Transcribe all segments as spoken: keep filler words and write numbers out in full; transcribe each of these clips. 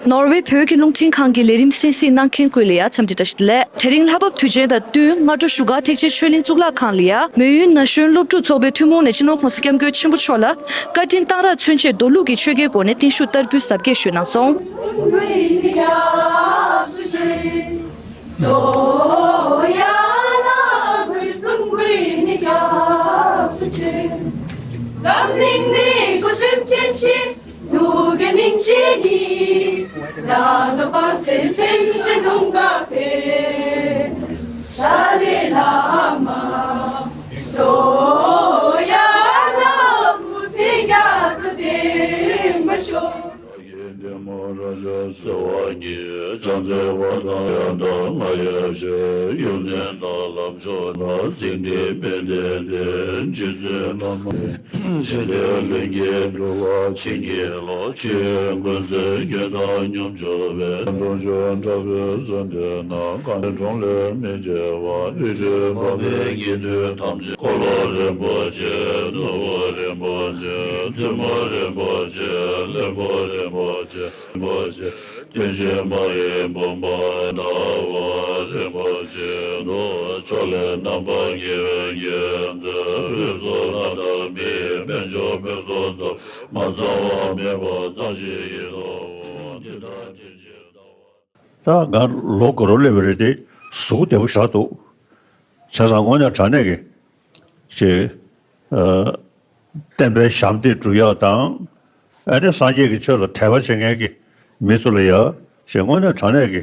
ནོར་ཝེ་བོད་ཀྱི་རླུང་འཕྲིན་ཁང་གི་ལས་རིམ་གསན་གཟིགས་གནང་མཁན་ཀུན་ལ་ཡང་འཚམས་འདྲི་བཀྲ་ཤིས་བདེ་ལེགས། དེ་རིང་ལྷ་བབས་དུས་ཆེན་དང་བསྟུན་སྔ་དྲོ་བཞུགས་སྒར་ཐེག་ཆེན་ཆོས་གླིང་གཙུག་ལག་ཁང་ལ་ཡང་མོན་ཡུལ་ན་གཞོན་སློབ་ཕྲུག་ཚོགས་པའི་ཐུན་མོང་ནས་སྤྱི་ནོར་༸གོང་ས་༸སྐྱབས་མགོན་ཆེན་པོ་མཆོག་ལ་བཀའ་དྲིན་གཏང་རག་མཚོན་ཆེད་མདོ་ལུགས་ཀྱི་ཆོ་གའི་སྒོ་ནས་བརྟན་བཞུགས་བསྟར་འབུལ་གཟབ་རྒྱས་ཞུས་གནང་སོང་། འཛམ་གླིང་ནི་སྐུ་སེམས་ཅན་ཞིག་ཐུགས་ཀྱི་སྙིང་རྗེ་ནི། རང་དུ་སྤངས་སེམས་ཅན་དུང་དཀར་འཕེལ། ཏཱ་ལའི་བླ་མ་སོ་ཡ་ལ་སྐུ་ཚེ་རྒྱ་མཚོ་བརྟན་པར་ཤོག། ཡེ་འདི་མོ་ར་ཇ་སེ་བ་ཉི་ཅང་ཚེ་བ་དང་ཡ་དང་ང་ཡ་ཤེ་ཡུལ་ནས་ད་ལམ་ཕྱོགས་ལ་སེང་ཁྲི་དཔལ་ལྡན་ལྡན་རྗེ་བཙུན་བླ་མ། ཞི་བདེ་ལྷན་སྐྱེས་འགྲོ་བ་ཕྱིན་གྱི་ལོ་ཕྱིན་ཀུན་སེམས་རྒྱུད་དང་སྙོམས་འཇུག་པའི་གདུང་ཤུགས་དྲག་པོའི་ས་འདི་ན་གང་དེ་གྲོང་ལས་མི་བྱེད་པ་ཨུ་ཏྲི་འཕགས་པའི་དགེ་འདུན་ཐམས་ཅད་འཁོར་ལོ་རིན་པོ་ཆེ་ནོར་བུ་རིན་པོ་ཆེ་བཙུན་མོ་རིན་པོ་ཆེ་བློན་པོ་རིན་པོ་ཆེ་རིན་པོ་ཆེ། དེ་བཞིན་མ་ཡི་བུམ་པ་ཟླ་བ་རིན་པོ་ཆེ་ནོ། ཕྱོགས་ལས་རྣམ་པར་རྒྱལ་བའི་རྒྱལ་མཚན། འོད་སྲུང་ལྷ་དང་མིའི་དཔལ་འབྱོར་དཔལ་གསུམ་ཚོགས། མ་ཚང་བ་མེད་པར་ཚང་ཞིང་ཡིད་དུ་འོང་། འདི་ལྟར་ཅི་བྱེད་བྱ་བ། ད་ང་ལོ་དགུ་རུ་སླེབས་པ་རེད་དེ་གཟུགས་བདེ་པོ་ཞེ་དྲག་འདུག་བྱས་ཙང་དངོས་གནས་དྲང་གནས་ཀྱི་ཅིག་ཨ། བསྟན་པའི་ཞབས་འདེགས་སྒྲུབ་ཡག་དང་། ཨ་ནི་སངས་རྒྱས་ཀྱི་ཆོས་ལ་དད་པ་བྱེད་མཁན་གྱི་མི་ཚོ་ལ་ཡ་ཞེས་དངོས་གནས་དྲང་གནས་ཀྱི་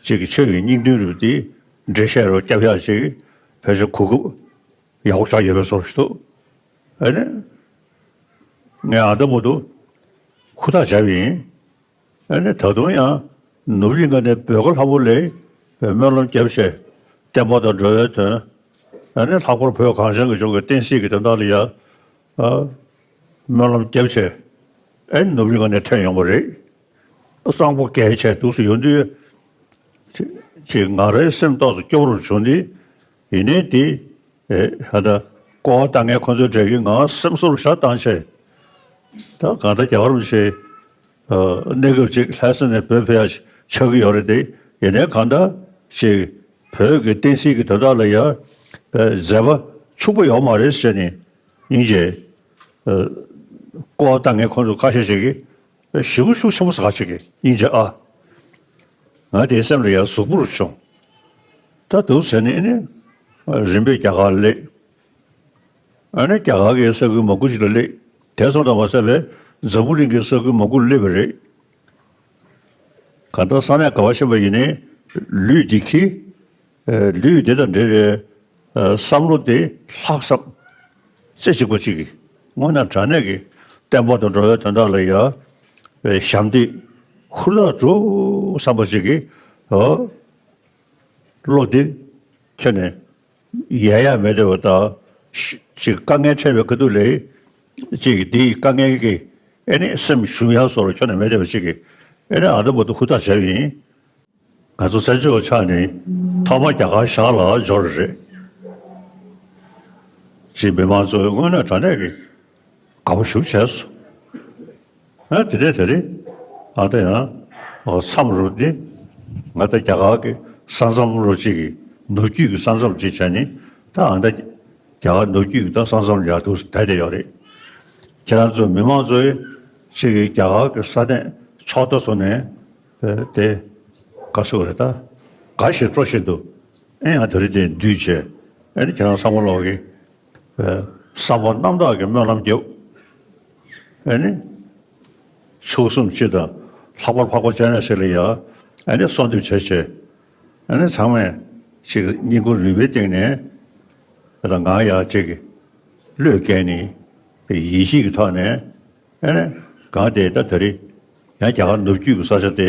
ཅིག་གི་ཆོས་ཀྱི་སྙིང་དོན་རུ་དེ་འགྲེལ་བཤད་རུ་སྐྱབས་ཡག་ཅིག་ཕལ་ཆེར་གོ་སྐབས་ཡག་པོ་ཆགས་ཡོད་པའི་བཟོ་ཞིག་འདུག་ཨ་ནི་ངས་ཨ་འདྲ་མོ་འདུག་ཧུར་ཐག་བྱས་པ་ཡིན། ཨ་ནི་ད་དུང་ཡང་ནུབ་གླིང་ཁ་ནས་བོད་ཀྱི་ལྷ་མོ་ལ་སྨོན་ལམ་བརྒྱབ་བྱས་བསྟན་པ་དང་འགྲོ་བའི་དོན། ཨ་ནི་ལྷག་པར་བོད་གངས་ཅན་གྱི་ལྗོངས་ཀྱི་བསྟན་སྲིད་ཀྱི་དོན་དག་ལ་ཡང་ཨ་སྨོན་ལམ་བརྒྱབ་བྱས་ཨ་ནི་ནུབ་གླིང་ཁ་ནས་ཐོན་ཡོང་བ་རེད། གསང་པོ་གལ་ཆེ་འདུག་སེ་ཡོང་དུས་ཅིག་ང་རའི་སེམས་ཏོག་ཙམ་སྐྱོ་པོ་རུ་བྱུང་སྟེ་ཡིན་ནའི་དེ། ཨེ་ཧ་ད་སྐོར་བ་བཏང་མཁན་ཁོ་ཚོའི་གྲས་ཀྱིས་ང་སེམས་གསོ་རུ་ཤ་བཏང་བྱས། ད་གང་ལྟར་རྒྱ་གར་མི་ཆེ་གནས་སྐབས་ཅིག་ལྷ་ས་ནས་བོད་ཕེབས་ཡ་ཆགས་ཀྱི་ཡོད་རེད་དེ། ཡིན་ནའི་གང་ལྟར་ཅིག་བོད་ཀྱི་བསྟན་སྲིད་ཀྱི་དོན་དག་ལ་ཡ་མཛད་པ་ཕྱུག་པོ་ཡོད་མ་རེད་ཟེར་ནས་སྙིང་རྗེ་སྐོར་བ་བཏང་མཁན་ཁོ་ཚོ་ཁ་ཤས་ཤིག་གིས། ཞེ་པོ་ཤུགས་ཆེན་པོ་ཟ་ཅིག་གི་སྙིང་རྗེ་ཨ། ང་དེའི་སེམས་ལ་ཡང་གཟུགས་པོ་རུ་བྱུང་། ད་འདུག་ཟེར་ནས་ཨ་ནི་རིམ་པས་རྒྱ་གར་སླེབས། ཨ་ནི་རྒྱ་གར་གྱི་ས་ཁུལ་མང་པོ་ཞིག་ལ་སླེབས། དེ་ཙམ་དུ་མ་ཟད་པའི་འཛམ་བུ་གླིང་གི་ས་ཁུལ་མང་པོ་ལ་སླེབས་པ་རེད། གང་ལྟར་ས་གནས་ག་པར་ཕྱིན་པ་ཡིན་ནའི་ལུས་འདི་འཁྱེར། ལུས་འདི་དང་འབྲེལ་བའི་བསམ་བློ་དེ་ལྷག་བསམ་རྩེ་གཅིག་པ་གཅིག་གིས་དངོས་གནས་དྲང་གནས་ཀྱི་བསྟན་པ་དང་འགྲོ་བའི་དོན་དག་ལ་ཡ་ཞབས་འདེགས་ཧུར་ཐག་སྒྲུབ་བསམ་པ་གཅིག་གིས་བློ་འདི་ཁྱོན་ནས་ཡལ་ཡ་མེད་བསྡད་པ་དང་། ཅིག་དཀའ་ངལ་འཕྲད་པའི་ཁ་ཐུག་ལ་ཅིག་འདིའི་དཀའ་ངལ་གྱི་ཨེ་ནི་སེམས་ཞུམ་ཡ་བཟོ་འདྲ་ཁྱོན་ནས་མེད་བསྡད་པ་གཅིག་གིས་ཨེ་ནི་ཨ་འདྲ་མོ་འདུག་ཧུར་ཐག་བྱས་པ་ཡིན། ང་ཚོ་བཙན་བྱོལ་བ་ཆགས་ནས་ཐོག་མ་རྒྱ་གར་ཞག་ལ་འབྱོར་རེད། ཅེས་མི་མང་ཚོས་དངོས་གནས་དྲང་གནས་ཀྱི་དགའ་པོ་ཞེ་པོ་བྱས་སོང་། ཨ་དེ་འདྲས་དེ་རེད། ཨ་ད་ཡང་མཚམས་རུ་འདི་ང་ད་རྒྱ་གར་གྱི་ས་མཚམས་རུ་གཅིག་གི་ནུབ་རྒྱུད་ཀྱི་ས་མཚམས་གཅིག་བྱས་ནས་ད་ཨ་ད་རྒྱ་གར་ནུབ་རྒྱུད་ཀྱི་ད་ས་མཚམས་ཡར་འདུག་བསྡད་བསྡད་ཡོད་རེད། ཁྱེད་རང་ཚོ་མི་མང་ཚོས་གཅིག་གི་རྒྱ་གར་གྱི་ས་གནས་ཕྱོགས་མཐའ་སོ་ནས་དེ་དགའ་སོ་རེད། ད་དགའ་ཞིང་སྤྲོ་བཞིན་དུ་ཨེ་ཡང་དེ་རིང་དེ་འདུས་བྱས་ཨེ་ནི་ཁྱེད་རང་ཚང་མ་ལོག་གི་བསམ་པ་རྣམ་དག་གི་སྨོན་ལམ་བརྒྱབ། ཨེ་ནི་ཕྱུགས་གསུམ་སྤྱི་དང་ལྷག་པར་འཕགས་པ་སྤྱན་རས་གཟིགས་ལ་ཡ་ཨེ་ནི་གསོལ་འདེབས་བྱས་བྱས་ཨེ་ནི་ཚང་མས་ཅིག་སྙིང་ཁུང་རུས་པའི་གཏིང་ནས་ད་ང་ཡ་ཅིག་བློས་བཀལ་ནས་ཡིད་ཆེས་ཀྱི་ཐོག་ནས། ཨེ་ནས་གང་དེ་ད་དེ་རིང་ཡང་རྒྱ་གར་ནུབ་རྒྱུད་ཀྱི་ས་ཆ་དེ་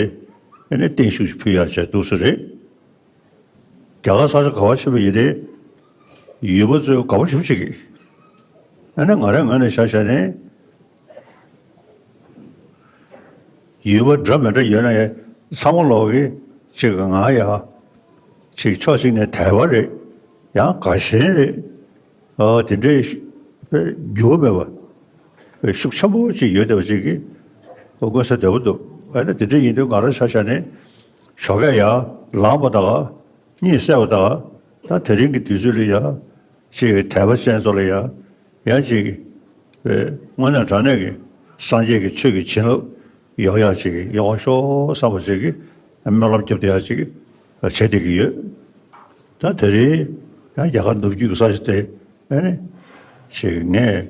ཨེ་ནས་བརྟན་བཞུགས་ཕུལ་ཡག་བྱས་འདུག་ས་རེད། རྒྱ་གར་ས་ཆ་ག་པར་ཕྱིན་པ་ཡིན་ཏེ། ཡུལ་པ་ཚོས་དགའ་པོ་ཞེ་པོ་བྱེད་ཀྱི། ཨེ་ནས་ང་རའི་ངོས་ནས་ཆ་བཞག་ནས། ཡུལ་པ་འདྲ་མི་འདྲ་ཡོད་ན་ཡང་ཚང་མ་ལོག་གི་ཅིག་ང་ཡ་ཅིག་ཕྱོགས་གཅིག་ནས་དད་པ་རེད། ཡང་དགའ་ཞེན་རེད། ཨ་དེ་འདྲའི་ཤུ་འགྱུར་བ་མེད་པ་ཤུགས་ཆེན་པོ་ཅིག་ཡོད་བསྡད་པ་ཅིག་གིས་མངོན་གསལ་དོད་པོ་འདུག་ཨ་ནི་དེ་འདྲ་ཡིན་དུས་ང་རང་ཆ་བཞག་ནས་ཞོགས་ཀས་ཡར་ལངས་པ་དང་གཉིད་སད་པ་དང་ད་དེ་རིང་གི་དུས་ཚོད་ལ་ཡ་ཅིག་དད་པ་ཅན་ཚོ་ལ་ཡ་ཡང་ཅིག་དངོས་གནས་དྲང་གནས་ཀྱི་སངས་རྒྱས་ཀྱི་ཆོས་ཀྱི་བྱིན་རླབས་ཡོང་ཡག་ཅིག་ཡོང་བ་ཤོག་བསམ་པ་ཅིག་གི་སྨོན་ལམ་རྒྱབ་བསྡད་ཡག་ཅིག་བྱེད་བསྡད་ཀྱི་ཡོད། ད་དེ་རིང་ཡང་རྒྱ་གར་ནུབ་རྒྱུད་ཀྱི་ས་ཆ་དེ་ཨ་ནི་ཅིག་ངས་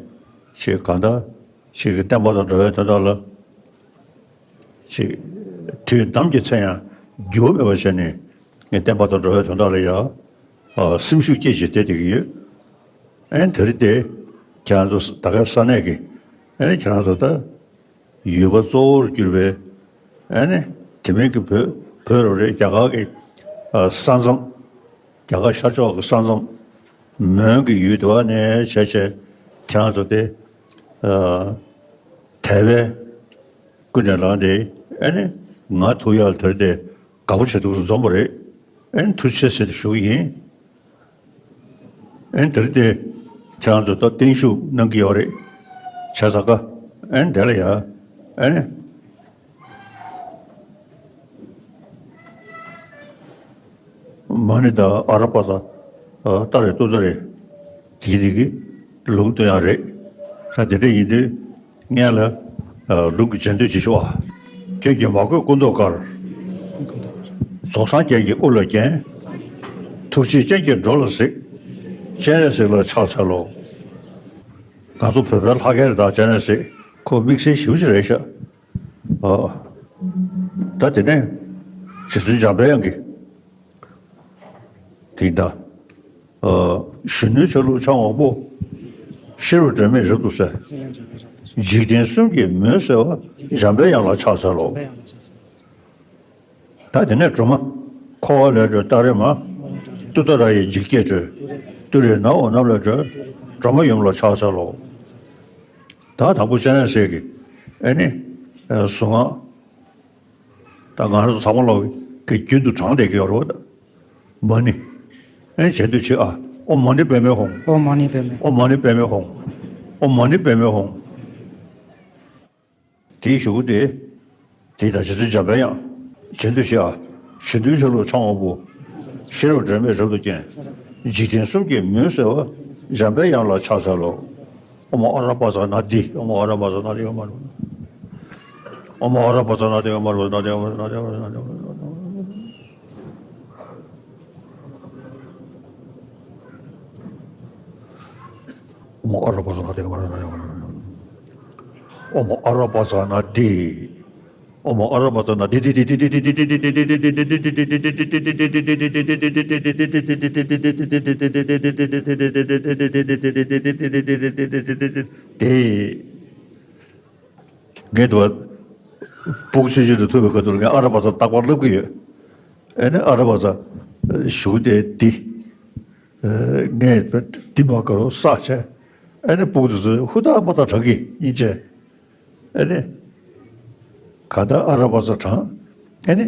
ཅིག་གང་ལྟར་ཅིག་བསྟན་པ་དང་འགྲོ་བའི་དོན་དག་ལ་ཅིག་དུས་ནམ་གྱི་ཚེ་ཡང་འགྱུར་བ་མེད་པ་བྱས་ནས་ངས་བསྟན་པ་དང་འགྲོ་བའི་དོན་དག་ལ་ཡང་སེམས་ཤུགས་སྐྱེད་བྱེད་བསྡད་བསྡད་ཀྱི་ཡོད། ཨ་ནི་དེ་རིང་དེ་ཁྱེད་རང་ཚོ་ད་ག་ས་གནས་ཀྱི་ཨ་ནི་ཁྱེད་རང་ཚོ་ད། ཡུལ་པ་གཙོ་བོར་གྱུར་པའི་ཨ་ནི་དེ་མིན་གྱི་བོད་བོད་རབ་རེད། རྒྱ་གར་གྱི་ས་མཚམས། རྒྱ་གར་ཤར་ཕྱོགས་ཀྱི་ས་མཚམས་མོན་གྱི་ཡུལ་དུ་བ་ནས་བྱས་བྱས་ཁྱེད་རང་ཚོ་དེ་དད་པས་ཀུན་ནས་ལངས་ཏེ་ཨ་ནི་ང་ཐུག་ཡག་དེར་དེ་དགའ་པོ་བྱེད་འདུག་འཛོམས་པ་རེད། ཨ་ནི་ཐུགས་རྗེ་ཆེ་ཟེར་ཞུ་གི་ཡིན། ཨེ་འདིར་དེ་ཁྱེད་རང་ཚོ་ད་བརྟན་བཞུགས་གནང་གི་ཡོད་རེད། བྱས་ཙང་ཀ་ཨེ་འདི་ལ་ཡ་ཨེ་ནི་མ་ཎི་དང་ཨ་ར་པ་ཙ་ཏཱ་རེ་ཏུཏྟཱ་རེ་དེ་དེ་གི་ལུང་སྟོན་ཡག་རེད། ད་དེ་འདྲ་ཡིན་དུས། སྔོན་ལ་ལུང་གི་རྗེས་ཟློས་ཅིག་ཞུ་བ། ཁྱོད་ཀྱིས་མ་གོས་སྐུ་མདོག་དཀར། རྫོགས་སངས་རྒྱས་ཀྱི་དབུ་ལ་བརྒྱན། ཐུགས་རྗེའི་སྤྱན་གྱིས་འགྲོ་ལ་གཟིགས། སྤྱན་རས་གཟིགས་ལ་ཕྱག་འཚལ་ལོ། ང་ཚོ་བོད་པའི་ལྷ་སྐལ་དང་སྤྱན་རས་གཟིགས་ཁོ་དམིགས་བསལ་ཞེ་པོ་ཅིག་རེད་ཤག་ཨ། ད་དེ་ནས་རྗེ་བཙུན་འཇམ་དཔལ་དབྱངས་ཀྱིས། དེ་ལྟར། གཞོན་ནུའི་ཆ་ལུགས་འཆང་བ་པོ། ཤེས་རབ་སྒྲོན་མེས་རབ་ཏུ་གསལ། འཇིག་རྟེན་གསུམ་གྱི་མུན་སེལ་བ། འཇམ་དཔལ་དབྱངས་ལ་ཕྱག་འཚལ་ལོ། ད་དེ་ནས་སྒྲོལ་མ། འཁོར་བ་ལས་སྒྲོལ་ཏཱ་རེ་མ། ཏུཏྟཱ་ར་ཡི་འཇིགས་བརྒྱད་སྒྲོལ། ཏུ་རེ་ནག་འོག་རྣམས་ལས་སྒྲོལ། སྒྲོལ་མ་ཡུམ་ལ་ཕྱག་འཚལ་ལོ། ད་དང་པོ་སྤྱན་རས་གཟིགས་ཀྱི་ཨེ་ནི། གཟུངས་སྔགས། ད་ང་རང་ཚོ་ཚང་མ་ལོག་གི་རྒྱུན་དུ་བགྲངས་བསྡད་ཀྱི་ཡོད་རེད་བ། མ་ཎི། ཨེ་རྗེས་ཟློས་བྱེད་ཨ། ཨོཾ་མ་ཎི་པདྨེ་ཧཱུྃ། ཨོཾ་མ་ཎི་པདྨེ། ཨོཾ་མ་ཎི་པདྨེ་ཧཱུྃ། ཨོཾ་མ་ཎི་པདྨེ་ཧཱུྃ། དེའི་གཞུག་གུ་དེ། དེ་དང་རྗེ་བཙུན་འཇམ་དཔལ་དབྱངས། རྗེས་ཟློས་བྱེད་ཨ། གཞོན་ནུའི་ཆ་ལུགས་འཆང་བ་པོ། ཤེས་རབ་སྒྲོན་མེས་རབ་ཏུ་བརྒྱན། འཇིག་རྟེན་གསུམ་གྱི་མུན་སེལ་བ། འཇམ་དཔལ་དབྱངས་ལ་ཕྱག་འཚལ་ལོ། ཨོཾ་ཨ་ར་པ་ཙ་ན་དྷཱིཿ། ཨོཾ་ཨ་ར་པ་ཙ་ན་དྷཱིཿ། ཨོཾ་ཨ་ར་པ་ཙ་ན་དྷཱིཿ། ཨོཾ་ཨ་ར་པ་ཙ་ན་དྷཱིཿ། ཨོཾ་ཨ་ར་པ་ཙ་ན་དྷཱིཿ། ཨོཾ་ཨ་ར་པ་ཙ་ན་དྷཱིཿ། ཨོཾ་ཨ་ར་པ་ཙ་ན་དྷཱིཿ། ཨོཾ་ཨ་ར་པ་ཙ་ན་དྷཱིཿ། ཨོཾ་ཨ་ར་པ་ཙ་ན་དྷཱིཿ། དེ། ངས་དུ་བ། སྤུ་གུ་ཆུང་ཆུང་དུ་ཐུག་པའི་སྐབས་དུ་ངས་ཨ་ར་པ་ཙ་རྟག་པར་ལབ་ཀྱི་ཡོད། ཨེ་ནས་ཨ་ར་པ་ཙ། ཞུ་དེ་འདི། ངས་འདི་མ་དགའ་རོགས་བསགས་བྱས། ཨེ་ནས་སྤུ་གུ་དེ་ཚོས་ཧུར་ཐག་མ་ཐག་དྲག་གི་སྙིང་རྗེ། ཨེ་ནས། ག་ད་ཨ་ར་པ་ཙ་དྲངས། ཨེ་ནས་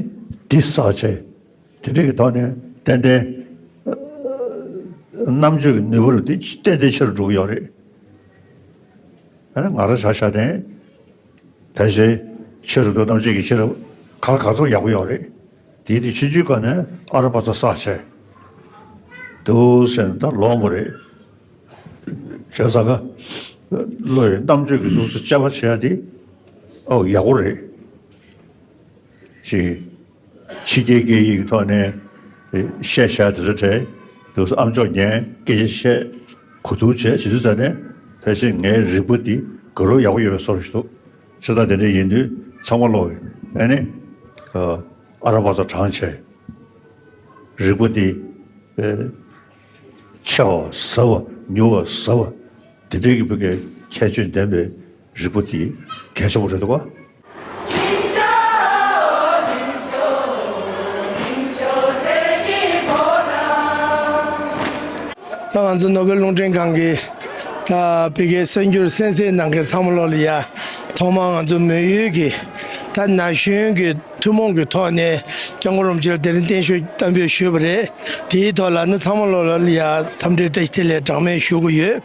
འདི་བསགས་བྱས། དེ་འདྲ་གི་ཐོག་ནས་ཏན་ཏན་རྣམ་དཔྱོད་ཀྱི་ནུས་པ་རུ་དེ་ཏན་ཏན་ཆེ་རུ་འགྲོ་གི་ཡོད་རེད། ཨ་ནི་ང་རང་ཆ་བཞག་ནས་ཕལ་ཆེར་ཆེ་རུ་འགྲོ་རྣམ་དཔྱོད་ཀྱི་ཤེས་རབ་ག་ལ་ག་ཚོད་ཡག་པོ་ཡོད་རེད། དེ་དེ་ཆུང་ཆུང་སྒང་ནས་ཨ་ར་པ་ཙ་བསགས་བྱས་འདུག་ཟེར་ན་ད་ལོང་མོ་རེད། བྱས་ཙང་ཀ་བློ་ཡི་རྣམ་དཔྱོད་ཀྱི་ལུགས་སུ་དཔྱད་པ་བྱེད་ཡ་དེ་ཨོ་ཡག་པོ་རེད། ཅིག་ཕྱི་རྒྱལ་སྐད་ཡིག་ཐོག་ནས་བཤད་བྱ་དེ་ཚོ་བྲལ་འདུག་སེ་ཨམ་ཅོག་ཉན་སྐད་ཆ་བཤད་གོ་བསྡུར་བྱས་བྱེད་ཚུལ་ཙམ་ནས་ཕལ་ཆེར་ངའི་རིག་པ་འདི་དགའ་རབ་ཡག་པོ་ཡོད་པའི་བཟོ་འདྲ་ཞིག་འདུག་བྱས་ཙང་དེ་འདྲ་ཡིན་དུས་ཚང་མ་ཀློག་གི་ཨ་ནི་ཨ་ར་པ་ཙ་བགྲངས་བྱས་རིག་པ་འདི་ཆེ་བ་ཟབ་པ་མྱུར་བ་ཟབ་པ་འདི་འདྲའི་གི་བུ་གའི་ཁྱད་ཆོས་ལྡན་པའི་རིག་པ་འདི་གལ་ཆེན་པོ་རེད་འདུག་ག་ད་ང་ཚོ་ནོར་བུ་རླུང་འཕྲིན་ཁང་གི་ད་བི་ཀའི་གསར་འགྱུར་གསན་གཟིགས་གནང་མཁན་ཚང་མ་ལོ་ལ་ཡ་ཐོག་མར་ང་ཚོ་མོན་ཡུལ་གྱི་ད་ན་གཞོན་གྱི་ ཐུན་མོང་གི་ཐོག་ནས་སྐྱབས་མགོན་རིན་པོ་ཆེར་དེ་རིང་བརྟན་བཞུགས་གཏན་འབེབས་ཞུས་པ་རེད། དེའི་ཐོག་ལ་ནི་ཚང་མ་ལོ་ལ་ཡ་འཚམས་འདྲི་བཀྲ་ཤིས་བདེ་ལེགས་གྲངས་མེད་ཞུ་གི་ཡོད།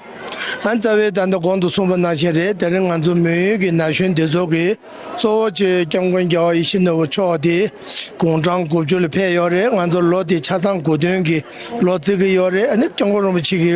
ཨ་རྩ་བའི་ད་ལྟ་གོང་དུ་གསུངས་པ་ནང་བཞིན་རེད། དེ་རིང་ང་ཚོ་མོན་ཡུལ་གྱི་ན་གཞོན་འདི་ཚོ་གིས་གཙོ་བོ་བཅས་སྐྱབས་མགོན་རྒྱལ་བ་ཡིད་བཞིན་ནོར་བུ་མཆོག་དེ་དགུང་གྲངས་དགུ་བཅུ་ལ་ཕེབས་ཡོད་རེད། ང་ཚོ་ལོ་དེ་ཆ་ཚང་དགུ་སྟོན་གྱི་ལོ་བརྩི་གི་ཡོད་རེད། ཨ་ནི་སྐྱབས་མགོན་རིན་པོ་ཆེ་གི་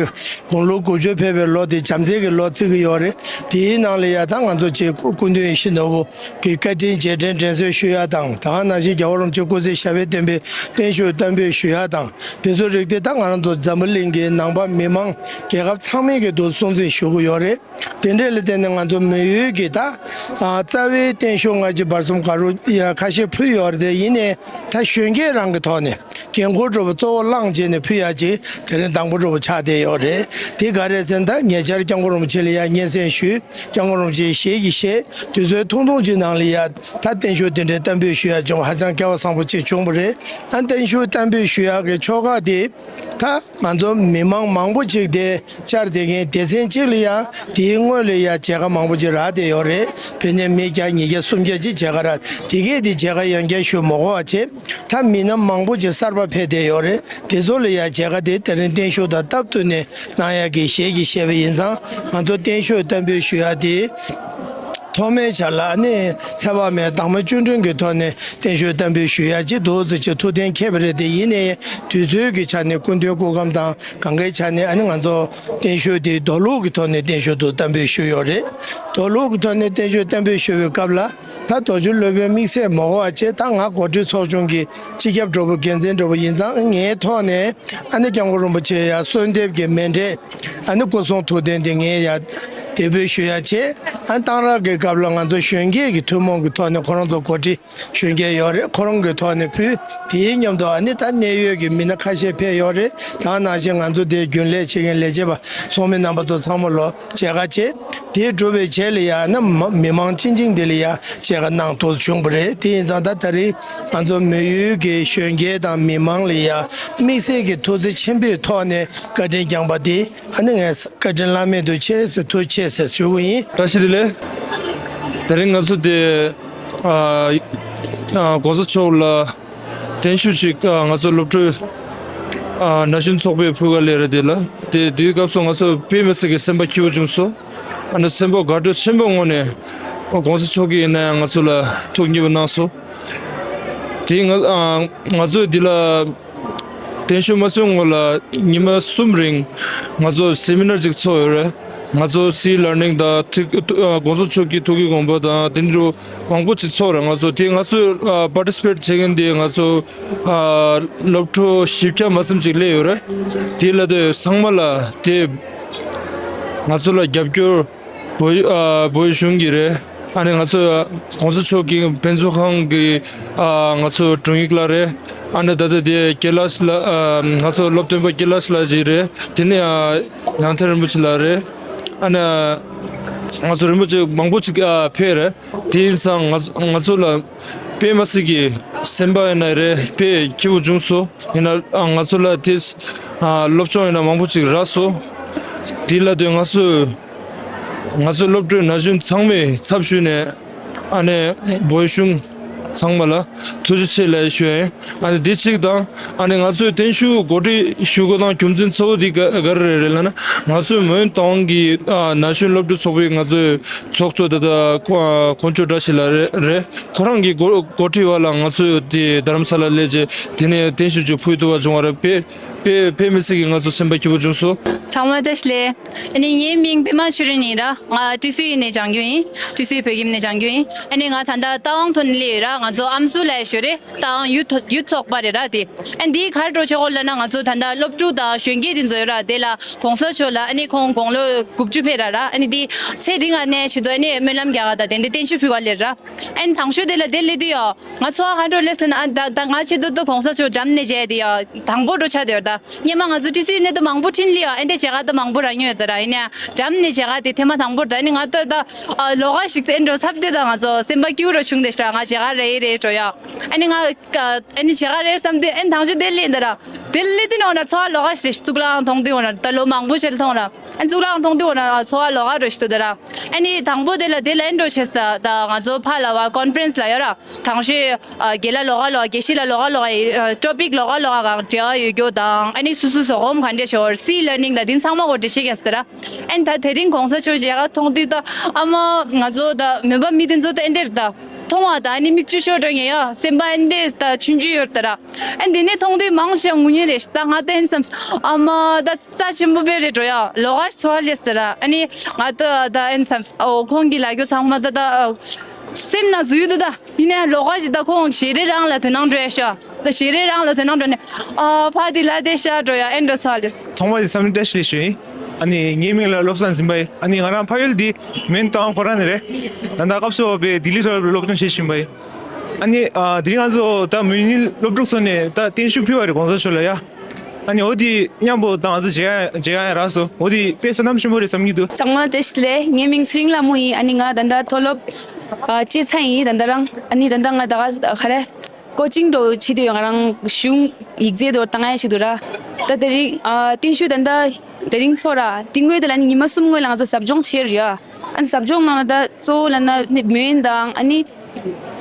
དགུང་ལོ་དགུ་བཅུ་ཕེབས་པའི་ལོ་དེ་བྱམས་བརྩེ་གི་ལོ་བརྩི་གི་ཡོད་རེད། དེའི་ནང་ལ་ཡ་ད་ང་ཚོ་ཆེ་སྐུ་མདུན་ཡིད་བཞིན་ནོར་བུ་གི་བཀའ་དྲིན་རྗེས་དྲན་དྲན་གསོ་ཞུ་ཡ་དང་། ད་ག་ནང་བཞིན་རྒྱལ་བ་རིན་པོ་ཆེ་སྐུ་ཚེ་ཞབས་པད་བརྟན་པའི་བརྟན་བཞུགས་གཏན་འབེབས་ཞུ་ཡ་དང་། དེ་ཚོ་རིགས་དེ་ད་ང་རང་ཚོ་འཛམ་བུ་གླིང་གི་ནང་པ་མི་མང་རྒྱལ་ཁབ་ཚང་མའི་གི་འདུག་སྲུང་བརྩི་ཞུ་གི་ཡོད་རེད། དེ་འདྲས་ལ་བརྟེན་ནས་ང་ཚོ་མོན་ཡུལ་གྱི་ད་ཨ་རྩ་བའི་བརྟན་བཞུགས་སྔ་ཕྱི་བར་གསུམ་ག་རུ་ཡ་ཁ་ཤས་ཕུལ་ཡོད་རེད། དེ་ཡིན་ནའི་ད་གཞོན་སྐྱེས་རང་གི་ཐོག་ནས་འགན་ཁུར་འདྲ་པོ་གཙོ་བོ་བླངས་བྱས་ནས་ཕུལ་ཡ་ཅིག་དེ་རིང་དང་པོ་འདྲ་པོ་ཆགས་བསྡད་ཡོད་རེད། དེ་ག་རེ་ཟེར་ན་ད་ཉེ་ཆར་སྐྱབས་མགོན་རིན་པོ་ཆེ་ལ་ཡ་སྙན་སེང་ཞུས། སྐྱབས་མགོན་རིན་པོ་ཆེ་ཞལ་གྱིས་བཞེས། དུས་ཚོད་ཐུང་ཐུང་ཅིག་ནང་ལ་ཡ་ད་བརྟན་བཞུགས་དེ་འདྲའི་གཏན་འབེབས་ཞུ་ཡ་བྱུང་། ཧ་ཅང་སྐལ་བ་བཟང་པོ་ཅིག་བྱུང་བ་རེད། ཨ་བརྟན་བཞུགས་གཏན་འབེབས་ཞུ་ཡ་གི་ཆོ་ག་དེ་ད་ང་ཚོ་མི་མང་མང་པོ་ཅིག་དེ་བཅར་བསྡད་མཁན་སྡེ་ཚན་གཅིག་ལ་ཡ་དེའི་སྔོན་ལ་ཡ་མཇལ་ཁ་མང་པོ་ཅིག་རག་བསྡད་ཡོད་རེད། ཕན་ནས་མི་བརྒྱ་ཉིས་བརྒྱ་སུམ་བརྒྱ་ཅིག་མཇལ་ཁ་རག་དེ་གས་དེ་མཇལ་ཁ་ཡང་བསྐྱར་ཞུ་མ་དགོས་པ་བྱས། ད་མི་སྣ་མང་པོ་ཅིག་གསར་པ་ཕེབས་བསྡད་ཡོད་རེད། དེ་ཚོ་ལ་ཡ་མཇལ་ཁ་དེ་དེ་རིང་བརྟན་བཞུགས་དང་སྟབས་བསྟུན་ནས་གནང་ཡག་གི་ཞལ་གྱིས་བཞེས་པ་ཡིན་ཙང་། ང་ཚོ་བརྟན་བཞུགས་གཏན་འབེབས་ཞུ་ཡག་དེ་ཐོག་མའི་ཆར་ལ་ནི་ཚེ་དཔག་མེད་དྭངས་མ་བཅུད་དྲིལ་གྱི་ཐོག་ནས་བརྟན་བཞུགས་གཏན་འབེབས་ཞུ་ཡག་ཅིག་འདུག་ཟེར་ཅིག་ཐུགས་གཏན་འཁེལ་བ་རེད། དེ་ཡིན་ནའི་དུས་ཚོད་ཀྱི་ཆ་ནས་སྐུ་མདུན་སྐུ་ཁམས་དང་གང་གའི་ཆ་ནས་ཨ་ནི་ང་ཚོ་བརྟན་བཞུགས་དེ་རྡོ་ལུག་གི་ཐོག་ནས་བརྟན་བཞུགས་དུ་གཏན་འབེབས་ཞུས་ཡོད་རེད། རྡོ་ལུག་གི་ཐོག་ནས་བརྟན་བཞུགས་གཏན་འབེབས་ཞུ་བའི་སྐབས་ལ། ད་རྡོ་རྗེ་སློབ་དཔོན་དམིགས་བསལ་མ་གོ་བ་བྱས། ད་ང་འགོ་ཁྲིད་ཚོགས་ཆུང་གི་སྤྱི་ཁྱབ་འདྲ་པོ་འགན་འཛིན་འདྲ་པོ་ཡིན་ཙང་། ངའི་ཐོག་ནས་ཨ་ནི་སྐྱབས་མགོན་རིན་པོ་ཆེ་ཡ་གསོལ་འདེབས་ཀྱི་མཎྜལ་ཨ་ནི་སྐུ་གསུང་ཐུགས་རྟེན་དེ་ངས་ཡ་དེ་འབུལ་ཞུ་ཡ་བྱས། ཨ་གཏང་རག་གི་སྐབས་ལ་ང་ཚོ་གཞོན་སྐྱེས་ཀྱི་ཐུན་མོང་གི་ཐོག་ནས་ཁོ་རང་ཚོ་འགོ་ཁྲིད་གཞོན་སྐྱེས་ཡོད་རེད། ཁོ་རང་གི་ཐོག་ནས་ཕུལ། དེའི་མཉམ་དུ་ཨ་ནི་ད་གནད་ཡོད་ཀྱི་མི་སྣ་ཁ་ཤས་ཕེབས་ཡོད་རེད། ད་ནང་བཞིན་ང་ཚོ་དེའི་རྒྱུན་ལས་བྱེད་མཁན་ལས་བྱེད་པ་ཚོགས་མི་རྣམ་པ་ཚོ་ཚང་མ་ལོ་མཇལ་ཁ་བྱས། དེ་གྲུབ་པའི་རྗེས་ལ་ཡང་ན་མ་མི་མང་ཆེ་ཆུང་དེ་ལ་ཡང་མཇལ་ཁ་གནང་ཐུབ་བྱུང་བ་རེད། དེ་ཡིན་ཙང་ད་ད་རེས་ང་ཚོ་མོན་ཡུལ་གྱི་གཞོན་སྐྱེས་དང་མི་མང་ལ་ཡང་དམིགས་བསལ་གྱི་ཐུགས་བརྩེ་ཆེན་པོའི་ཐོག་ནས་བཀའ་དྲིན་བསྐྱངས་པ་དེ་ཨ་ནི་ངས་བཀའ་དྲིན་བླ་མེད་དུ་ཆེ་ཟེར་ཐུགས་རྗེ་ཆེ་ཟེར་ཞུ་གི་ཡིན། བཀྲ་ཤིས་བདེ་ལེགས། དེ་རིང་ང་ཚོ་དེ་ཨ་ཨ་གོང་ས་མཆོག་ལ་བརྟན་བཞུགས་ཅིག་ཨ་ང་ཚོ་སློབ་ཕྲུག་ཨ་ན་གཞོན་ཚོགས་པས་ཕུལ་ག་སླེབས་རེད། དེ་ལ་དེ་དེའི་སྐབས་སུ་ང་ཚོ་དཔེ་མི་སྲིད་ཀྱི་སེམས་པ་སྐྱིད་པོ་བྱུང་སོང་། ཨ་ནི་སེམས་པ་དགའ་སྤྲོ་ཆེན་པོའི་ངང་ནས་གོང་ས་མཆོག་གིས་ཡིན་ན་ཡང་ང་ཚོ་ལ་ཐུགས་མཉེས་པོ་གནང་སོང་། དེ་ང་ཨ་ང་ཚོས་འདི་ལ་བརྟན་བཞུགས་མ་ཚུགས་སྔོན་ལ་ཉི་མ་གསུམ་རིང་ང་ཚོ་སེ་མི་ནར་ཅིག་ཚོགས་ཡོད་རེད། ང་ཚོ་སི་ལར་ནིང་དང་ཐིག་ཨ་གོང་ས་མཆོག་གི་ཐུགས་ཀྱི་དགོངས་པ་དང་དེ་འདྲ་མང་པོ་ཅིག་ཚོགས་རེད། ང་ཚོ་དེ་ང་ཚོས་ཨ་པར་ཊི་སི་པེཊ་བྱེད་མཁན་དེ་ང་ཚོ་ཨ་སློབ་ཕྲུག་བཞི་བརྒྱ་མ་ཟིན་ཅིག་སླེབས་ཡོད་རེད། དེ་ལ་དེ་ཚང་མ་ལ་དེ་ང་ཚོ་ལ་རྒྱབ་སྐྱོར་བོད་ཨ་བོད་གཞུང་གི་རེད། ཨ་ནི་ང་ཚོ་གོང་ས་མཆོག་གི་དཔེ་མཛོད་ཁང་གི་ཨ་ང་ཚོ་དྲུང་ཡིག་ལགས་རེད། ཨ་ནི་ད་ལྟ་དེ་ཀེ་ལཱ་ཤི་ལགས་ཨ་ང་ཚོ་སློབ་སྟོན་པ་ཀེ་ལཱ་ཤི་ལགས་ཅིག་རེད། དེ་ནས་ཨ་ཡང་ཐར་རིན་པོ་ཆེ་ལགས་རེད། ཨ་ནི་ང་ཚོ་རིན་པོ་ཆེ་མང་པོ་ཅིག་ཨ་ཕེབས་རེད། དེ་ཡིན་ཙང་ང་ང་ཚོ་ལ་དཔེ་མི་སྲིད་ཀྱི་སེམས་པ་ཡིན་ན་རེད། དཔེ་སྐྱིད་པོ་བྱུང་སོང་། ཡིན་ན་ཨ་ང་ཚོ་ལ་དེ་ཨ་སློབ་སྦྱོང་ཡིན་ན་མང་པོ་ཅིག་རག་སོང་། དེ་ལ་དེ་ང་ཚོས་ང་ཚོའི་སློབ་ཕྲུག་ན་གཞོན་ཚང་མའི་ཚབ་ཞུས་ནས་ཨ་ནི་བོད་གཞུང་ཚང་མ་ལ་ཐུགས་རྗེ་ཆེ་ལབ་ཞུ་ཡ་ཡིན། ཨ་ནི་འདི་གཅིག་དང་ཨ་ནི་ང་ཚོའི་བརྟན་བཞུགས་གོ་སྒྲིག་ཞུ་དགོས་དང་རྒྱུ་མཚན་གཙོ་བོ་འདི་ག་ག་རེ་རེད་ལབ་ན། ང་ཚོའི་མོན་རྟ་དབང་གི་ཨ་ན་གཞོན་སློབ་ཕྲུག་ཚོགས་པའི་ང་ཚོའི་ཚོགས་གཙོ་ད་ལྟ་དཀོན་མཆོག་བཀྲ་ཤིས་ལགས་རེད། རེད། ཁོ་རང་གི་འགོ་འགོ་ཁྲིད་འོག་ལ་ང་ཚོས་དེ་རྡ་རམ་ས་ལ་སླེབས་རྗེས་དེ་ནས་བརྟན་བཞུགས་ཅིག་ཕུལ་ཐུབ་པ་བྱུང་བ་རེད། དཔེ་དཔེ་དཔེ་མི་སྲིད་ཀྱི་ང་ཚོ་སེམས་པ་སྐྱིད་པོ་བྱུང་སོང་། ཚང་མ་བཀྲ་ཤིས་བདེ་ལེགས། ཨ་ནི་ངའི་མིང་པད་མ་ཆོས་སྒྲོན་ཡིན་ར། ང་ཀྲི་སུའུ་ནས་སྦྱང་རྒྱུ་ཡིན། ཀྲི་སུའུ་བོད་ཁྱིམ་ནས་སྦྱང་རྒྱུ་ཡིན། ཨ་ནི་ང་ད་ལྟ་རྟ་དབང་ཐོག་ནས་སླེབས་ཡོད་ར། ང་ཚོ་ཨམ་སྲུ་ལབ་ཡ་ཞོ་རེད། རྟ་དབང་ཡུ་ཐོ་ཡུ་ཚོགས་པ་རེད་ར་དེ། ཨ་ནི་འདིའི་ག་རེ་འགྲོ་བྱེད་དགོས་ལབ་ན། ང་ཚོ་ད་ལྟ་སློབ་ཕྲུག་དང་གཞོན་སྐྱེས་དེ་ཚོ་ཡོད་ར། དེ་ལ་གོང་ས་མཆོག་ལ་ཨ་ནི་ཁོང་དགུང་ལོ་དགུ་བཅུ་ཕེབས་ར་ར། ཨ་ནི་དེ་ཚེ་རིང་ང་གནས་ཆེད་དུ་ཨ་ནི་སྨོན་ལམ་རྒྱག་ག་དང་དེ་འདྲ་བརྟན་བཞུགས་ཕུལ་ག་སླེབས་ར། ཨན་དང་ཤོས་དེ་ལ་དེ་སླེབས་དུས་ཡོ། ང་ཚོ་ཨ་ག་འགྲོ་ལེ་ཟེར་ན། ཨ་ད་ད་ང་ཆེད་དུ་ཏུ་གོང་ས་མཆོག་འགྲམ་ནས་མཇལ་དེ་ཡོ། དང་པོ་འགྲོ་ཆགས་དེ་ཡོ། ད་སྔོན་མ་ང་ཚོ་ཀྲི་སུའུ་ནས་ཏུ་མང་པོ་ཁྲིད་ལེ་ཡོ། ཨན་དེ་མཇལ་ག་ཏུ་མང་པོ་རག་མྱོང་ཡོད་ད་ར། ཡིན་ནའང་འགྲམ་ནས་མཇལ་ག་དེ་ཐེངས་མ་དང་པོ་རེད། ད་ཨ་ནི་ང་ཏུ་ད་ཨ་ལོ་ག་ཞིག་ཨན་འགྲོ་ཚབ་དེ་ད་ང་ཚོ་སེམས་པ་སྐྱིད་པོ་རུ་བྱུང་དེ་ཤ་ང་མཇལ་ག་རེད། རེད་འགྲོ་ཡ། ཨ་ནི་ང་ཨ་ནི་བྱེད་ག་རེད་བསམ་དུས་ཨ་ནི་དང་ཤོས་དེ་ལེན་ད་ར། དེ་ལེན་དུས་ནང་ན་ཚོར་བ་ལོགས་ཀ་ཞིག་རེད། གཙུག་ལག་ཁང་མཐོང་དུས་འོ་ན་ད་ལོ་མང་པོ་ཞིག་མཐོང་ར། ཨ་ནི་གཙུག་ལག་ཁང་མཐོང་དུས་འོ་ན་ཚོར་བ་ལོགས་ཀ་འགྲོ་ཞིག་འདུག་ད་ར། ཨ་ནི་དང་པོ་དེ་ལ་དེ་ལ་ཨེ་འགྲོ་བྱས་ས་ད་ང་ཚོ་ཕ་ལ་བ་ཀོན་ཧྥ་རན་སི་ལ་ཡོད་ར། དང་ཤོས་ཨ་རྒན་ལགས་ལོགས་ཀ་ལོགས་ཀ་དགེ་བཤེས་ལགས་ལོགས་ཀ་ལོགས་ཀ་ཊོ་པིག་ལོགས་ཀ་ལོགས་ཀ་གང་འབྲེལ་བ་ཡོད་རྒྱུ་དང་ཨ་ནི་སུ་སུ་བཟོ་སྒོམ་ག་འདྲ་ཞིག་ཡོད། སི་ལར་ནིང་ལ་དེ་ཚང་མ་གོ་འདྲི་ཤེས་ཀྱི་ཟེར་ར། ཨན་ད་དེ་རིང་གོང་ས་མཆོག་མཇལ་ཁ་མཐོང་དུས་ད་ཨ་མ་ང་ཚོ་ད་མོན་པ་མི་དེ་ཚོ་ད་ཨེ་འདྲ་རེད་ད། མཐོང་བ་ད་ཨ་ནི་མིག་ཆུ་ཤོར་འགྲོ་ངེས་ཡ། སེམས་པ་ཨེ་འདྲ་ད་ཆུང་ཆུང་ཡོད་ད་ར། ཨན་དེ་ནས་མཐོང་དུས་མང་ཆེ་ངུ་ཉེ་རེད་ད། ང་ད་ཨན་བསམ་ཨ་མ་ད་རྩ་ཆེན་པོ་དཔེ་རེད་འགྲོ་ཡ། ལོགས་ཀ་ཚོར་བ་ལས་ད་ར། ཨ་ནི་ང་ད་ད་ཨན་བསམ་ཨོ་ཁོང་གི་ལ་རྒྱུ་ཚང་མ་ད་ད་སེམས་ན་ཟུག་འདུག་ད། ཡིན་ནའི་ལོགས་ཀ་ཞིག་ད་ཁོང་ཞལ་རས་རང་ལ་དོ་སྣང་འགྲོ་ཡ་ཤག་ད་ཞལ་རས་རང་ལ་དོ་སྣང་འགྲོ་ནས་ཨ་ཕ་དེ་ལ་དེ་ཤ་འགྲོ་ཡ་ཨེ་འགྲོ་ཚོ་ཨ་ལེས། ཐོག་མ་དེ་བསམ་བློ་བཀྲ་ཤིས་ལེགས་ཞུ་ཡིན། ཨ་ནི་ངའི་མིང་ལ་བློ་བཟང་འཛིན་པ་ཡིན། ཨ་ནི་ང་རང་ཕ་ཡུལ་འདི་མོན་རྟ་དབང་ཁོ་རང་ནས་རེད། ད་ལྟ་སྐབས་སུ་བབས་པའི་ལྡི་ལི་མཐོ་སློབ་སློབ་སྦྱོང་བྱེད་བཞིན་པ་ཡིན། ཨ་ནི་ཨ་དེ་རིང་ང་ཚོ་ད་མོན་ཡུལ་སློབ་ཕྲུག་ཚོ་ནས་ད་བརྟན་བཞུགས་ཕུལ་བ་རེད་གོང་ས་མཆོག་ལ་ཡ། ཨ་ནི་འོ་དེ་མཉམ་པོ་ད་ང་ཚོ་མཇལ་ཡ་མཇལ་ཡ་རག་སོང་། འོ་དེ་དཔེ་བསོད་ནམས་ཆེན་པོ་རེད་བསམ་གྱི་འདུག་ཚང་མ་བཀྲ་ཤིས་བདེ་ལེགས། ངའི་མིང་ཚེ་རིང་ལྷ་མོ་ཡིན། ཨ་ནི་ང་ད་ལྟ་མཐོ་སློབ་ཨ་བྱེད་ཚར་ཡིན་ད་ལྟ་རང་། ཨ་ནི་ད་ལྟ་ང་ད་ག་ག་རེ་ཀོ་ཅིང་འགྲོ་བྱེད་དུས་ང་རང་གཞུང་ཡིག་ཚད་དོ་བཏང་ཡ་ཞིག་འདུག་ར། ད་དེ་རིང་ཨ་བརྟན་བཞུགས་ད་ལྟ་དེ་རིང་ཚོགས་ར། དེ་སྔོན་དེ་ལ་ནི་ཉི་མ་གསུམ་སྔོན་ལ་ང་ཚོ་ཟབ་སྦྱོང་བྱས་རེད་ཡ། ཨ་ནི་ཟབ་སྦྱོང་ནང་ལ་ད་གཙོ་བོ་ལ་ན་ནི་མོན་དང་ཨ་ནི་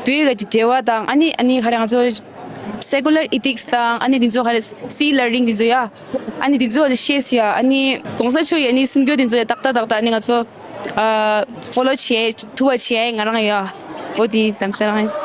བོད་ཀྱི་འབྲེལ་བ་དང་ཨ་ནི་ཨ་ནི་ག་རེ་ང་ཚོ་སེ་ཀུ་ལར་ཨི་ཐིག་སི་དང་ཨ་ནི་དེ་ཚོ་ག་རེ་སི་ལར་ནིང་དེ་ཚོ་ཡ། ཨ་ནི་དེ་ཚོ་ཤེས་ཡ། ཨ་ནི་གོང་ས་མཆོག་ཡ་ནི་གསུང་རྒྱུ་དེ་ཚོ་ཡ་ཏག་ཏག་ཏག་ཏག་ཨ་ནི་ང་ཚོ་ཨ་ཕོ་ལོ་བྱས་ཐུབ་པ་བྱས་ང་རང་ཡ། འོ་དེ་དམ་བཅའ་རང་ཡིན།